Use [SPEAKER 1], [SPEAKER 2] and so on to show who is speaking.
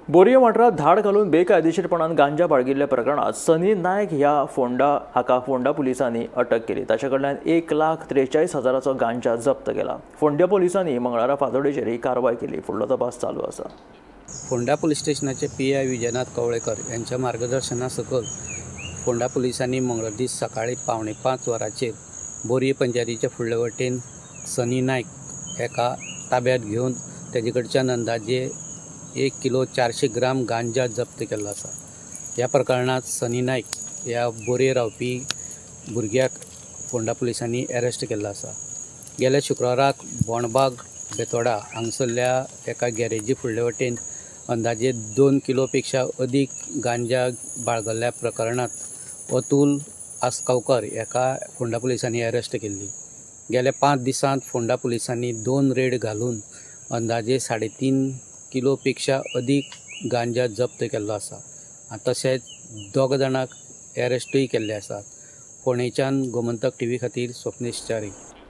[SPEAKER 1] बोरये वाठारांत धाड घालून बेकायदेशीरपणान गांजा बाळगिल्ल्या प्रकरणात सनी नायक ह्या फोंडा हाका फोंडा पुलिसांनी अटक केली. ताचे कडल्यान 1,43,000चो गांजा जप्त केला. फोंड्या पुलिसांनी मंगळारा फातोडेचेर ही कारवाय केली. फुडलो तपास चालू आसा.
[SPEAKER 2] फोंडा पुलीस स्टेशनाचे PI Vijayanath Kavlekar यांच्या मार्गदर्शना सकयल फोंडा पुलिसांनी मंगळार दीस सकाळी 4:45 वरांचेर बोरये पंचायतीच्या फुडले वटेन सनी नायक एका ताब्यात घेवन तेजे कडच्यान अंदाजे 1 किलो 400 ग्राम गांजा जप्त केल्लो आसा. ह्या प्रकरणांत सनी नायक ह्या बोरये रावपी भुरग्याक फोंडा पुलिसांनी अरेस्ट केल्लो आसा. गेल्या शुक्राराक बोंडबाग बेतोडा हांगसरल्या एका गॅरेजी फुडले वटेन अंदाजे 2 किलो पेक्षा अदीक गांजा बाळगल्ल्या प्रकरणांत अतुल आसगांवकर हेका फोंडा पुलिसांनी अरेस्ट केल्ली. गेल्या 5 दिसांत फोंडा पुलिसांनी 2 रेड घालून अंदाजे 3.5 किलो पेक्षा अदीक गांजा जप्त केल्लो आसा. तशेंच 2 जाणांक अरेस्टूय केल्ले आसात. फोंडेच्यान गोमंतक टीव्ही खातीर स्वप्नेश च्यारी.